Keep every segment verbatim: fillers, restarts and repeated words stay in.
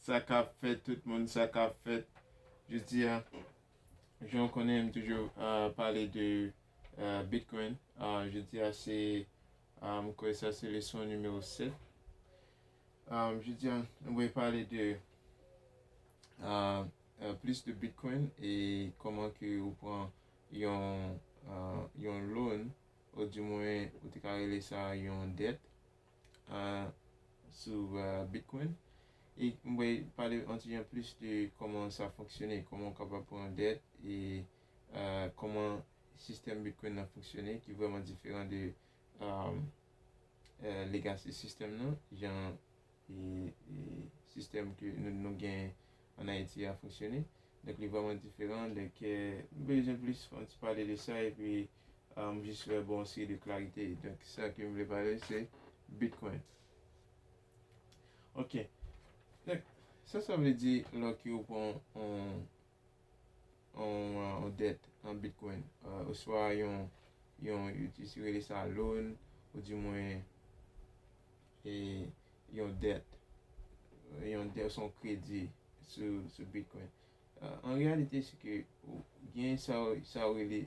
Sa k ap fèt, tout moun, sa k ap fèt? Jodi a, jan w konnen, m toujou uh, pale de uh, Bitcoin. Uh, jodi a, se, uh, m kwè sa se leson nimewo sèt. Um, jodi a, nou vle pale de uh, uh, plis de Bitcoin e kòman ke ou pran yon, uh, yon loan, ou di mwen ou te ka rele sa yon dèt uh, sou uh, Bitcoin. E m vle pale yon ti jan plis de kòman sa fonksyone, kòman w kapab pran dèt e uh, kòman sistèm Bitcoin nan fonksyone ki vrèman diferan de um, uh, legacy sistèm nan, jan e, e sistèm ke nou, nou gen ann Ayiti a fonksyone. Donk li vrèman diferan. Donk m bezwen plis fè yon ti pale de sa epi m jis fè bon seri de klarite. Donk sa ke m vle pale se Bitcoin. Ok. Donk sa sa vle di lè ke ou pran yon yon dèt an Bitcoin, oswa yon, yon, yo rele sa loan, ou di mwen e, yon dèt, yon dèt, se yon kredi sou, sou Bitcoin. An reyalite, se ke gen sa, sa yo rele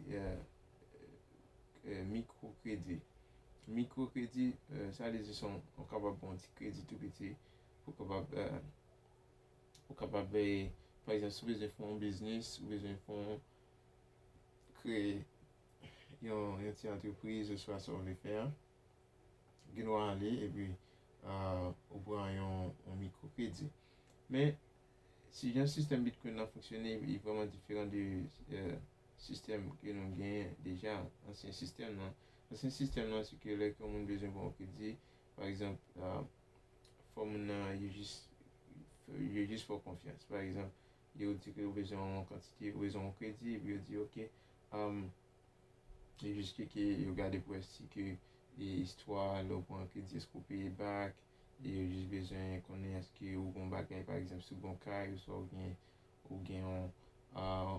mikwokredi. Mikwokredi, sa vle di se yon, ou kapab pran yon ti kredi tou piti pou kapab ou kapab, pa egzanp, si w bezwen fè yon biznis, ou bezwen fè yon, kreye yon, yon ti antrepriz, oswa sa w vle fè a, gen dwa ale epi ou pran yon, yon mikwokredi. Men, si jan sistèm Bitcoin nan fonksyone, li vrèman diferan de sistèm ke nou genyen deja, ansyen sistèm nan. Ansyen sistèm nan, se ke lè ke yon moun bezwen pran yon kredi, pa egzanp, fò moun nan yo jis yo jis fè w konfyans. Pa egzanp, yo di ke ou bezwen yon kantite, ou bezwen yon kredi, epi yo di ok, um, yo jis tcheke, yo gade pou wè si ke e, istwa lè w pran kredi, èske w peye back, e yo jis bezwen konnen èske ou gen yon bagay, pa egzanp, si w gen yon kay, oswa ou gen, ou gen yon, uh,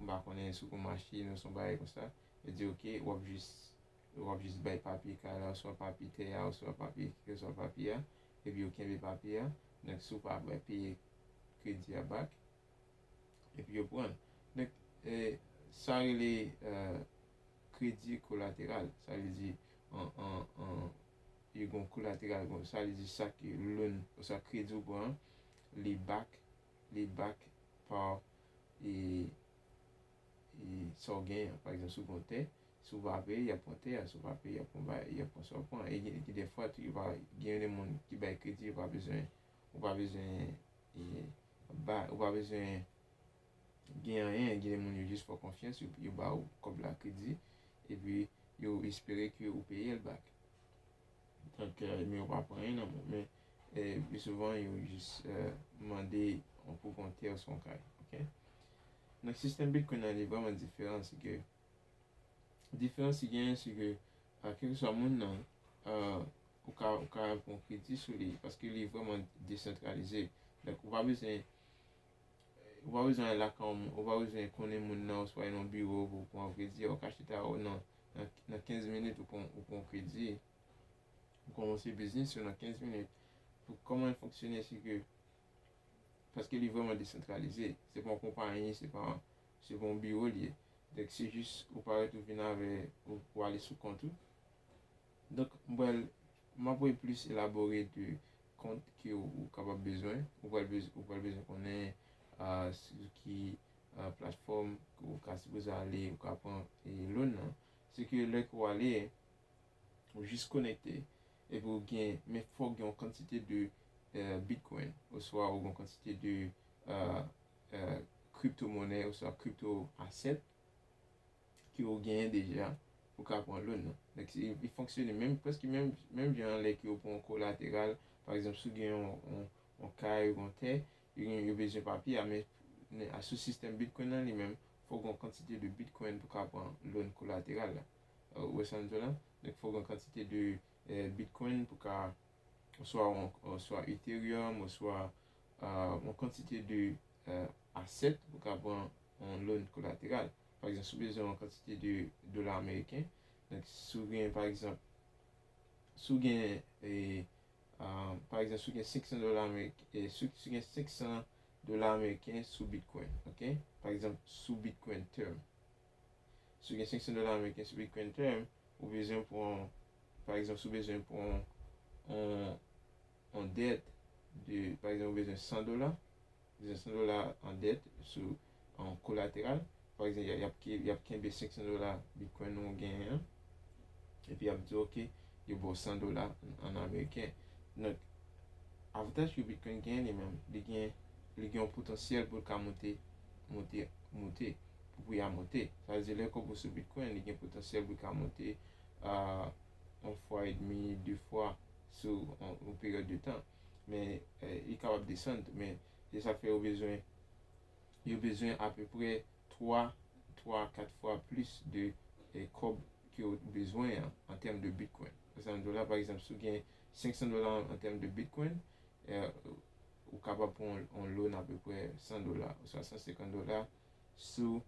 m pa konnen si w gen yon machin oswa yon bagay konsa, yo di ok, w ap jis, w ap jis bay papye kay la, oswa papye tè a, oswa papye, kèlkeswa papye a, epi yo kenbe papye a, donk si w pa bay peye kredi a back, epi yo pran l. Donk, e, sa rele e, kredi kolateral, sa vle di an, an, an, yo gen yon kolateral, bon, sa vle di sa ke loan, oswa kredi ou pran an, li back, li back pa e, e sa w genyen an. Pa egzanp, si w gen yon tè, si w pa peye, y ap pran tè a, si w pa peye, y ap pran, y ap pran sa w pran. E gen, gen de fwa tou, yo pa, gen de moun ki bay kredi, yo pa bezwen, ou pa bezwen e, ba, ou pa bezwen gen anyen, gen de moun yo jis fè w konfyans, yo, yo ba w kòb la kredi, epi yo espere ke ou peye l back. Donk, e, men yo pa pran anyen nan men w. Men, e, pi souvan, yo jis e, mande yon pou pran tè oswa yon kay. Ok? Donk, sistèm Bitcoin nan, li vrèman diferan, se ke, diferans ki genyen, se ke, a, kèlkeswa moun nan, a, ou ka, ou ka pran kredi sou li, paske li vrèman desantralize. Donk, ou pa bezwen, ou pa bezwen al lakay yon moun, ou pa bezwen konnen moun nan, oswa nan yon biwo pou w pran kredi, ou ka chita nan, nan, nan kenz minit, ou pran, ou pran kredi, ou kòmanse biznis ou nan kenz minit. Pou kòman l fonksyone, se ke, paske li vrèman desantralize, se pa yon konpayi, se pa, se pa yon biwo li ye. Donk, se jis ou parèt ou vin avè, ou, ou ale sou kont ou. Donk, m pral, m ap plis elabore de kont ke ou, ou kapab bezwen, ou pral bez-, ou pral bezwen konnen a, sou ki a, platfòm ke ou ka sipoze ale, ou ka pran e, loan nan. Se ke lè ke w ale, ou jis konekte, epi ou gen, men fòk gen yon kantite de e, Bitcoin, oswa ou gen yon kantite de e, e, kriptomonè, oswa crypto asset, ke ou genyen deja pou ka pran loan nan. Donk, li, li fonksyone menm, prèske menm, menm jan lè ke ou pran yon kolateral, pa egzanp, si w gen yon, yon, yon kay, yon tè, yo gen, yo bezwen papye a, men, men a, sou sistèm Bitcoin nan li menm, fò w gen yon kantite de Bitcoin pou ka pran loan kolateral la. E, ou wè sa m di w la? Donk, fò w gen yon kantite de e, Bitcoin pou ka oswa yon, oswa Ethereum, oswa a, yon kantite de e, asset pou ka pran yon loan kolateral. Pa egzanp, si w bezwen yon kantite de dola ameriken, donk, si w gen, pa egzanp, si w gen e, Ah, pa egzanp, si w gen senk san dola ameriken, eh, si, si w gen senk san dola ameriken sou Bitcoin, ok? Pa egzanp, sou Bitcoin term. Si w gen senk san dola ameriken sou Bitcoin term, ou bezwen pran, pa egzanp, si w bezwen pran yon, yon dèt de, pa egzanp, ou bezwen san dola, bezwen san dola an dèt sou, an kolateral. Pa egzanp, y a- y ap ke- y ap kenbe senk san dola Bitcoin ou genyen an. Epi y ap di, ok, yo ba w san dola an, an ameriken. Donk, avantaj ke Bitcoin genyen li menm, li gen, li gen yon potansyèl pou l ka monte, monte, monte, pou pri a monte. Sa vle di, lè kòb ou sou Bitcoin, li gen potansyèl pou l ka monte, ah, yon fwa edmi, de fwa sou yon, yon peryòd de tan. Men, eh, li kapab desann tou. Men, se sa k fè yo bezwen, yo bezwen apeprè twa, twa, kat fwa plis de, eh, kòb ke w bezwen an, an tèm de Bitcoin. San dola, pa egzanp, si w gen senk san dola an tèm de Bitcoin, eh, ou kapab pran yon, yon loan apeprè san dola, oswa san senkant dola sou,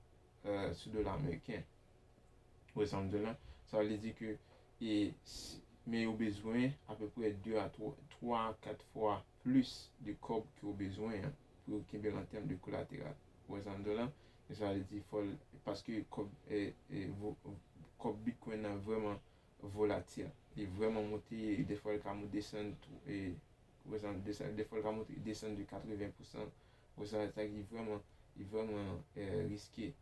eh, sou dola ameriken. Ou wè sa m di w la? Sa vle di ke, e, si- men yo bezwen apeprè de a twa, twa a kat fwa plis de kòb ke w bezwen an pou yo kenbe l an tèm de kolateral. Ou wè sa m di w la? Men sa vle di, fò l, paske kòb, e, e, vo- kòb Bitcoin nan vrèman volatil. Li vrèman monte, defwa l ka monte desann tou, e, ou wè sa, desann- defwa l ka monte desann de katreven pousan. Ou wè sa, sa ki vrèman, li vrèman, e, riske.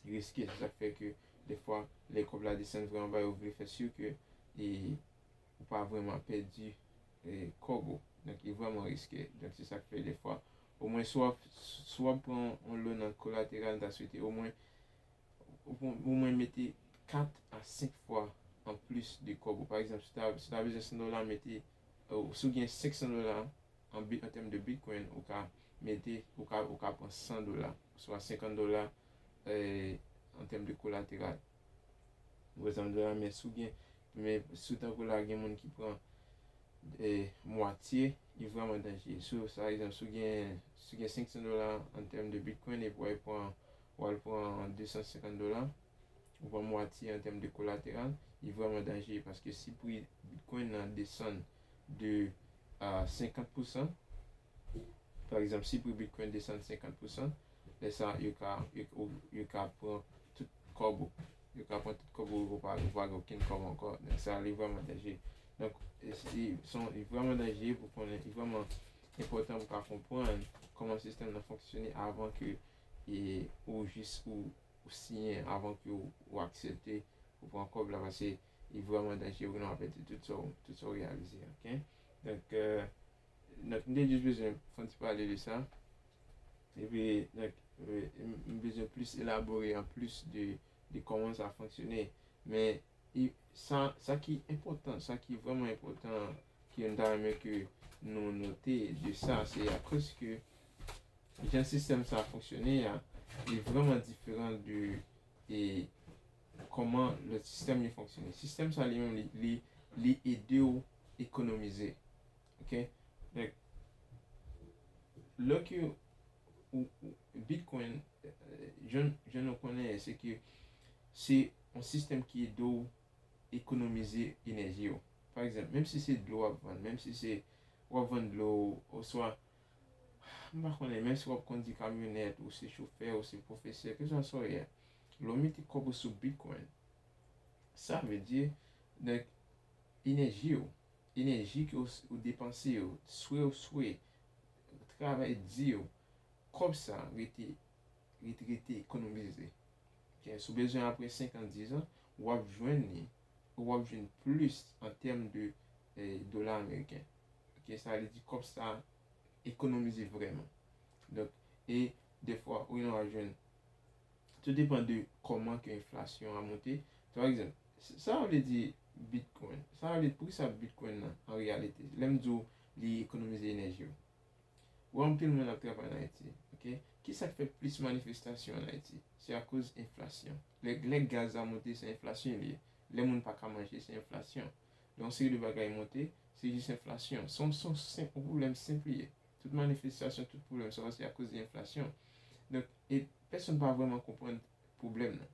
Riske, se sa k fè ke defwa, lè kòb la desann vrèman ba, yo vle fè si ke, e, ou pa vrèman pèdi, e, kòb ou. Donk, li vrèman riske. Donk, se sa k fè defwa, omwen, si w ap, si w ap pran yon loan an kolateral, m ta swete omwen, omwen mete kat a senk fwa an plis de kòb ou. Pa egzanp, si w ta, si w ta bezwen san dola, mete, e, si w gen senk san dola, an, bi- an tèm de Bitcoin, ou ka mete, ou ka, ou ka pran san dola, oswa senkant dola, e, an tèm de kolateral. Ou wè sa m di w la, men si w gen, men si w tankou la, gen moun ki pran, e, mwatye, li vrèman danje. Si w, pa egzanp, si w gen, si w gen senk san dola an tèm de Bitcoin, epi w al pran, w al pran de san senkant dola, ou pran mwatye an tèm de kolateral, li vrèman danje, paske si pri Bitcoin nan desann de, a, senkant pousan, pa egzanp, si pri Bitcoin desann senkant pousan, lè sa, yo ka, yo, yo ka pran tout kòb ou. Yo ka pran tout kòb ou, ou pa, ou pa gen okenn kòb ankò. Donk, sa, li vrèman danje. Donk, e, se, se, li vrèman danje pou konnen, li vrèman enpòtan pou ka konprann kòman sistèm nan fonksyone avan ke, e, ou jis ou, ou siyen, avan ke ou, ou aksepte pou pran kòb la, paske li vrèman danje, ou gen dwa pèdi tout sa w, tout sa w reyalize, ok? Donk, e, donk, m te jis bezwen fè yon ti pale de sa. Epi, donk, e, m, m bezwen plis elabore an plis de, de kòman sa fonksyone. Men, e, sa, sa ki enpòtan, sa ki vrèman enpòtan, ke m ta renmen ke nou note de sa, se akoz ke jan sistèm sa fonksyone a, li vrèman diferan de, e, kòman lòt sistèm yo fonksyone. Sistèm sa li menm, li, li, li ede w ekonomize. Ok? Donk, lè ke ou, ou, Bitcoin, e, jan, jan nou konnen, se ke se yon sistèm ki ede w ekonomize enèji w. Pa egzanp, menm si se dlo w ap vann, menm si se w ap vann dlo, oswa, m pa konnen, menm si w ap kondi kamyonèt, ou se chofè, ou se pwofesè, keswa sa w ye, lè w mete kòb ou sou Bitcoin, sa vle di, donk, enèji w, enèji ke w, ou depanse yo, swe w swe, travay di yo, kòb sa rete, rete, rete ekonomize. Ok, si w bezwen apre senk an, diz an, w ap jwenn li, w ap jwenn plis an tèm de, e, dola ameriken. Ok, sa vle di kòb sa ekonomize vrèman. Donk, e defwa, ou gen dwa jwenn, tou depann de kòman ke enflasyon an monte. Pa egzanp, s- sa vle di Bitcoin. Sa vle di, poukisa Bitcoin nan, an reyalite? Lè m di w li ekonomize enèji w. Ou wè anpil moun ap travay an Ayiti, ok? Kisa k fè plis manifestasyon an Ayiti? Se akoz enflasyon. Lè, lè gaz la monte, se enflasyon li ye. Lè moun pa ka manje, se enflasyon. Lè yon seri de bagay monte, se jis enflasyon. Se yon, se yon senp, yon pwoblèm senp li ye. Tout manifestasyon, tout pwoblèm sa yo, se akoz de enflasyon. Donk, e pèsonn pa vrèman konprann pwoblèm nan.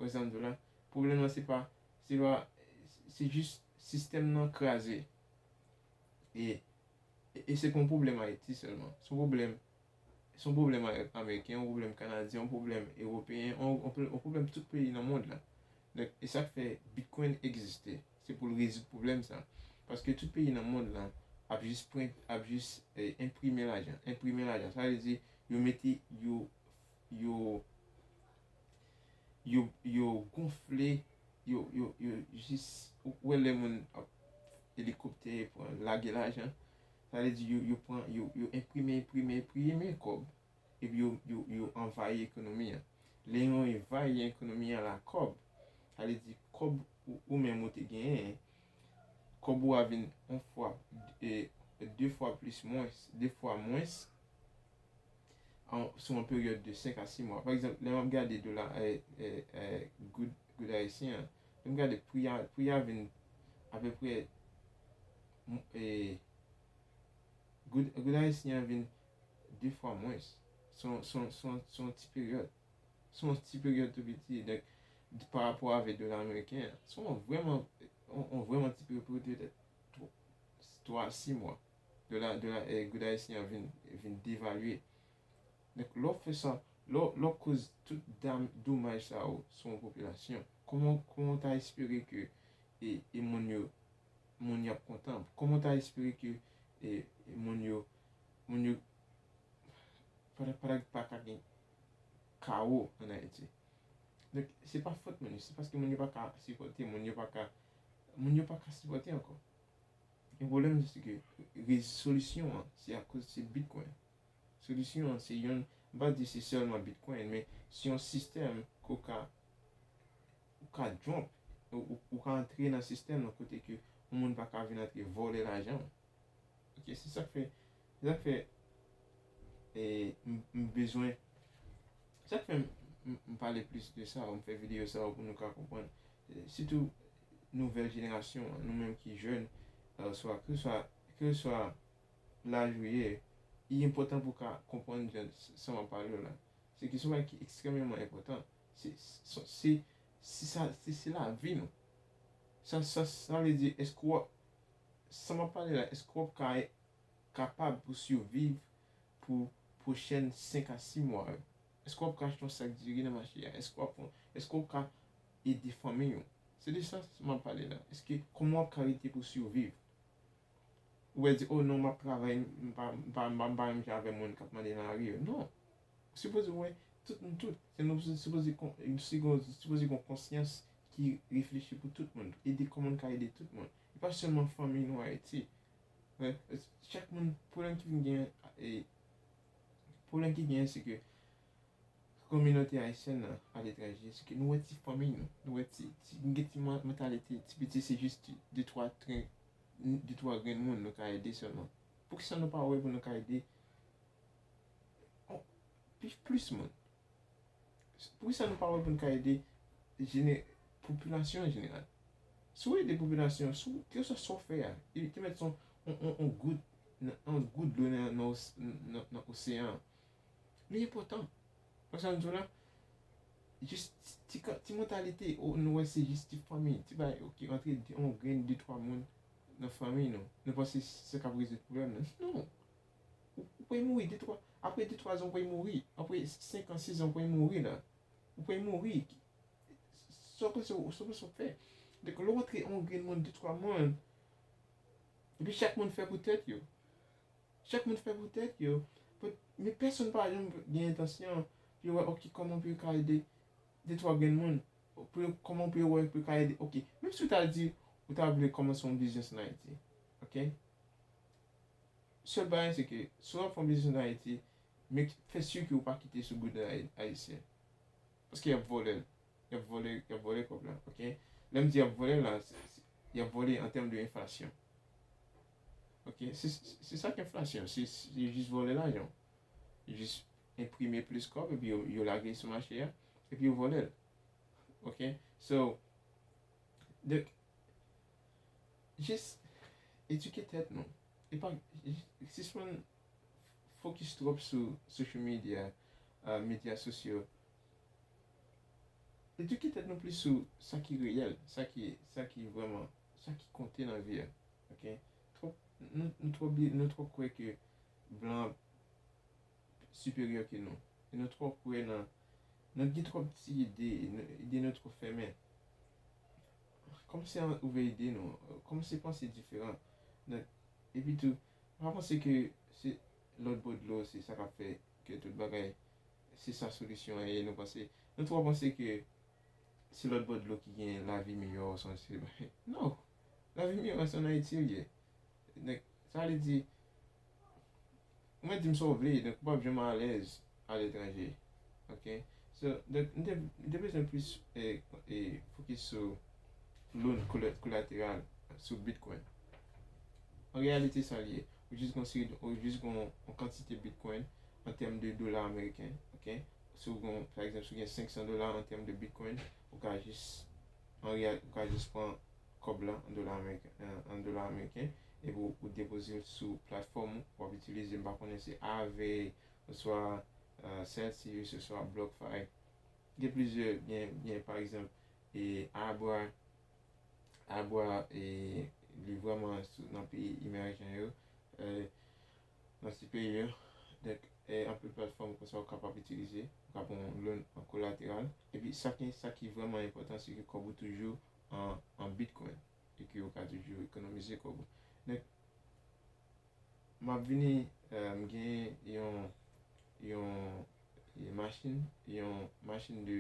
Ou wè sa m di w la? Pwoblèm nan, se pa, se pa, se jis sistèm nan kraze. E, e, e se pa yon pwoblèm Ayiti sèlman. Se yon pwoblèm, se yon pwoblèm a-, ameriken, yon pwoblèm kanadyen, yon pwoblèm ewopeyen, yon, yon pwoblèm tout peyi nan mond lan. Donk, e sa k fè Bitcoin egziste. Se pou l rezoud pwoblèm sa. Paske tout peyi nan mond lan ap jis prent, ap jis, eh, enprime lajan, enprime lajan. Sa vle di, yo mete, yo, yo, yo, yo gonfle, yo, yo, yo jis, ou wè lè moun ap elikoptè, pran, lage lajan. Sa vle di, yo, yo pran, yo, yo enprime, enprime, enprime kòb. Epi yo, yo, yo anvayi ekonomi an. Lè yo anvayi ekonomi an la kòb, sa vle di kòb ou, ou menm ou te genyen, kòb ou a vin yon fwa, e, de fwa plis mwens, de fwa mwens, an, sou yon peryòd de senk a sis mwa. Pa egzanp, lè m ap gade dola, e, e, e, goud, goud ayisyen an, lè m gade pri a, pri a vin apeprè, m, e, goud, goud ayisyen an vin de fwa mwens. Se yon, se yon, se yon, se yon ti peryòd. Se yon ti peryòd tou piti. Donk, pa rapò avèk dola ameriken an, se yon vrèman, yon, yon vrèman ti peryòd, petèt twa, twa a sis mwa. Dola, dola, eh, goud ayisyen an vin, vin devalye. Donk, lè w fè sa, lè w, lè w koz tout dam, domaj sa yo sou yon popilasyon, kòman, kòman w ta espere ke, e, e moun yo, moun yo ap kontan? Kòman w ta espere ke, e, e moun yo, moun yo pa, pa, pa ka gen kawo ann Ayiti? Donk, se pa fòt moun yo, se paske moun yo pa ka sipòte, moun yo pa ka, moun yo pa ka sipòte ankò. E pwoblèm se ke re-, solisyon an, se akoz se Bitcoin. Solisyon an, se yon, m pa di se sèlman Bitcoin, men se yon sistèm ke w ka, ou ka jump, ou, ou, ou ka antre nan sistèm nan kote ke yon moun pa ka vin antre vòlè lajan w. Ok, se sa k fè, se sa k fè, e, m, m bezwen, se sa k fè m, m, m pale plis de sa, m fè videyo sa pou nou ka konprann. E, sitou nouvèl jenerasyon an, nou menm ki jèn, e, swa, keseswa, keseswa laj ou ye, li enpòtan pou w ka konprann jan, sa m ap pale w la. Se kesyon ki ekstrèmeman enpòtan. Se, se, se, se sa, se, se lavi nou. Sa, sa, sa vle di, èske w ap, sa m ap pale la, èske w ap ka, kapab pou siviv pou pwochèn senk a sis mwa yo? Èske w ap ka achte yon sak diri nan mache a? Èske w ap, èske w ka ede fanmi w? Se de sa m ap pale la. Èske, kòman w ap ka rete pou siviv? Ou wè di, "Oh non, m ap travay, m pa, m pa, m pa, m pa menm jan avè moun k ap mande nan lari yo." Non. Ou sipoze wè tout moun tout. Se nou sipoze kon-, sipoze, sipoze gen yon konsyans ki reflechi pou tout moun. Ede kòman n ka ede tout moun. E pa sèlman fanmi nou Ayiti. Wè, chak moun, pwoblèm ki vin gen, e, pwoblèm ki gen, se ke kominote ayisyèn nan aletranje, se ke nou wè ti fanmi nou, nou wè ti, ti, nou gen ti man-, mantalite, ti piti se jis ti, de twa grenn, de twa grenn moun nou ka ede sèlman. Poukisa nou pa wè pou nou ka ede, oh, pi, plis moun? Poukisa nou pa wè pou nou ka ede jene-, popilasyon an jeneral? Si w ede popilasyon, si w, keseswa sa w fè a, e te mèt yon, yon, yon, yon gout, nan, yon gout dlo nan, nan, nan, nan oseyan an. Li enpòtan. Wè sa m di w la? Jis ti, ti ka-, ti mantalite, o, nou wè se jis ti fanmi, ti bagay, ok, antre de, yon grenn de twa moun nan fanmi nou. Nou panse se sa k ap rezoud pwoblèm nan. Non. Ou, ou pral mouri de twa, apre de twa zan ou pral mouri. Apre senk an, sis an ou pral mouri la. Ou pral mouri. Sa w panse, sa w panse w fè? Donk, lè w antre yon grenn moun, de twa moun, epi chak moun fè pou tèt yo. Chak moun fè pou tèt yo. But, men pèsonn pa janm gen entansyon pou yo wè, ok, kòman pou yo ka ede de twa grenn moun. Pou yo, kòman pou yo wè pou yo ka ede. Ok, menm si w ta di, ou ta vle kòmanse yon biznis an Ayiti. Ok? Sèl bagay se ke, si w ap fè yon biznis an Ayiti, men fè si ke ou pa kite sou goud ay-, ayisyen. Paske y ap vòlè l. Y ap vòlè, y ap vòlè kòb la, ok? Lè m di y ap vòlè l la, se, se, y ap vòlè an tèm de enflasyon. Ok? Se, se, se sa k enflasyon. Se, se jis vòlè lajan. Yo jis enprime plis kòb, epi yo, yo lage l sou mache a, epi yo vòlè l. Ok? So, donk, jis edike tèt nou. E pa, sispann fokis twòp sou social media, uh, medya sosyo. Edike tèt nou plis sou sa ki reyèl, sa ki, sa ki vrèman, sa ki konte nan vi a. Ok? Twòp, nou, nou twò bi- nou twò kwè ke blan siperyè ke nou. E nou twò kwè nan, nou gen twòp ti ide, nou- ide nou twò fèmen. Kòmsi an ouvè ide nou, kòmsi panse diferan. Donk, epi tou, pa panse ke se lòt bò dlo, se sa k ap fè ke tout bagay, se sa solisyon an ye, nou panse, nou twò panse ke se lòt bò dlo ki gen lavi miyò, oswa se, non, lavi miyò se an Ayiti l ye. Donk, sa vle di, ou mèt di m sa w vle, donk ou p ap janm alèz aletranje. Ok? So, donk, m te, m te bezwen plis e, e, fokis sou loan kola- kolateral sou Bitcoin. An reyalite, sa l ye. Ou jis gon seri, ou jis gon yon kantite Bitcoin an tèm de dola ameriken. Ok? Si w gon, pa egzanp, si w gen senk san dola an tèm de Bitcoin, ou ka jis, an reyal, ou ka jis pran kòb la an dola ameriken, an, an dola ameriken, epi w, ou depoze l sou platfòm ou w ap itilize, m pa konnen se Aave, oswa, euh, Celsius, oswa BlockFi. Gen plizyè, gen, gen pa egzanp, e Abra, Abra, e li vrèman sou, nan peyi emèjan yo, euh, nan ti peyi yo. Donk, e anpil platfòm konsa ou kapab itilize, ou ka pran yon loan an kolateral. Epi sa ki, sa ki vrèman enpòtan, se ke kòb ou toujou an, an Bitcoin. E ke ou ka toujou ekonomize kòb ou. Donk, m ap vini, euh, m gen yon, yon, yon machin, yon machin de,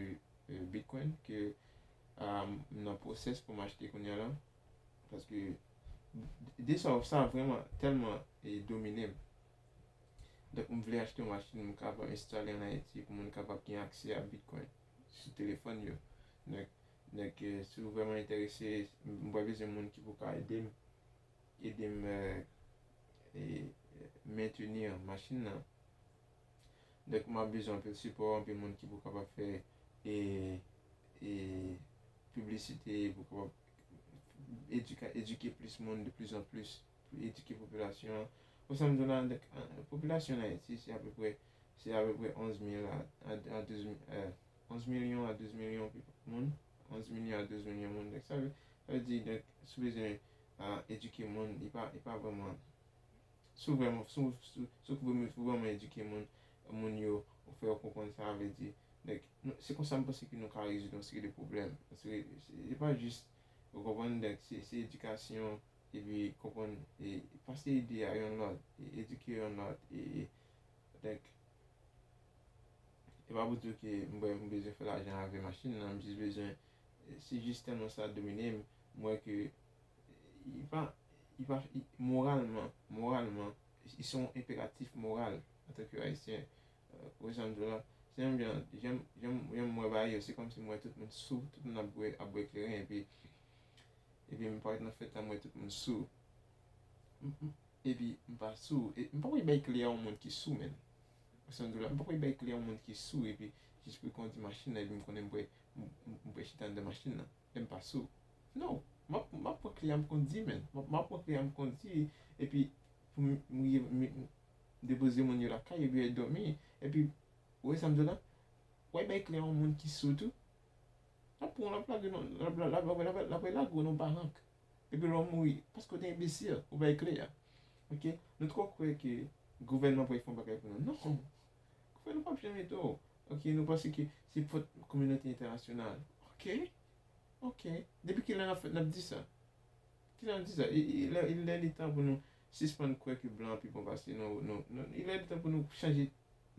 euh, Bitcoin ke, euh, m nan pwosès pou m achte kounye a la. Paske de sa, sa vrèman tèlman e domine m. Donk, m vle achte yon machin m kapab enstale an Ayiti pou moun kapab gen aksè a Bitcoin sou telefòn yo. Donk, donk, eh, si w vrèman enterese, m, m pral bezwen moun ki pou ka ede m, ede m, eh, e, mentni machin nan. Donk, m ap bezwen anpil sipò, anpil moun ki pou kapab fè, e, e, piblisite, pou kapab edika- edike plis moun de plis an plis, pou edike popilasyon an. Pou sa m di w la, donk, an, popilasyon an Ayiti, se apeprè, se apeprè onz mil a, a, a douz mil, eh, onz milyon a douz milyon moun, onz milyon a douz milyon moun. Donk, sa vle, sa vle di, donk, si w bezwen, ah, edike moun, li pa, li pa vrèman, si w vrèman, si w, si w, si w vrèman, si w vrèman edike moun, moun yo, ou fè yo konprann sa vle di. Donk, nou, se konsa m panse ke nou ka rezoud yon seri de pwoblèm. Yon seri, se, se pa jis, ou konprann, donk, se, se edikasyon, epi konprann, e pase ide a yon lòt, e edike yon lòt, e, e, donk, e pa pou di w ke m, m bezwen fè lajan avè machin nan, m jis bezwen, se jis tèlman sa domine m, m wè ke, e, li pa, li pa, li, moralman, moralman, li se yon enperatif moral antanke Ayisyen. Euh, ou wè sa m di w la? Se menm jan, jan, jan, jan m wè bagay yo, se kòmsi m wè tout moun sou, tout moun ap bwè, ap bwè kleren, epi, epi m parèt nan fèt la, m wè tout moun sou. M, m, epi m pa sou. E, m pa pral bay kle a yon moun ki sou, menm. Ou wè sa m di w la? M pa pral bay kle a yon moun ki sou, epi jis pou l kondi machin nan, epi m konnen m pral, m, m, m pral chita anndan machin nan. E m pa sou. Non, m ap, m ap pran kle a m kondi, menm. M ap, m ap pran kle a m kondi, epi pou m, m, m, m depoze moun yo lakay, epi yo dòmi, epi, ou wè sa m di w la? W al bay kle a yon moun ki sou tou. L ap pran, l ap lage w nan, l ap, l ap, l ap, l ap, l ap lage w nan barank. Epi lè w mouri, paske w te enbesil, ou bay kle a. Ok? Nou twò kwè ke gouvènman pral fè yon bagay pou nou. Non! Gouvènman p ap janm ede w. Ok? Nou panse ke se fòt kominote entènasyonal. Ok? Ok. Depi kilè n ap fè, n ap di sa? Kilè n ap di sa? E, e, lè, lè li tan pou nou sispann kwè ke blan pi bon pase nou, nou, nou, lè li tan pou nou chanje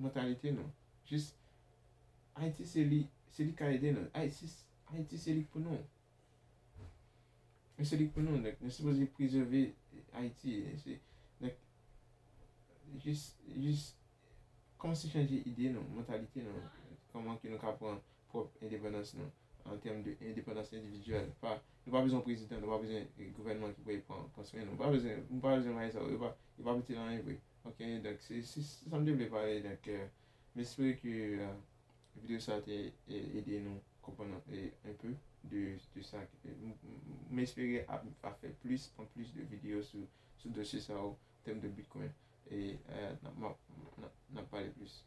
mantalite nou. Jis, Ayiti se li, se li k ka ede nou. Ayiti, Ayiti se li k pou nou. E se li k pou nou. Donk, nou sipoze prezève Ayiti. Se, donk, jis, jis kòmanse chanje ide nou, mantalite nou. Kòman ke nou ka pran pwòp endepandans nou, an tèm de endepandans endividyèl. Pa, nou pa bezwen prezidan, nou pa bezwen gouvènman ki pou pran, pran swen nou. Nou pa bezwen, nou pa bezwen bagay sa yo. Yo pa, yo pa pote nan anyen vre. Ok, donk, se, se, se sa m te vle pale. Donk, euh, m espere ke, euh, videyo sa te, e, ede nou konprann, e, un peu de, de sa. E, m, m, m espere ap, ap fè plis, pran plis de videyo sou, sou dosye sa yo, tèm de Bitcoin. E, euh, n ap, n ap, n ap, n ap pale plis.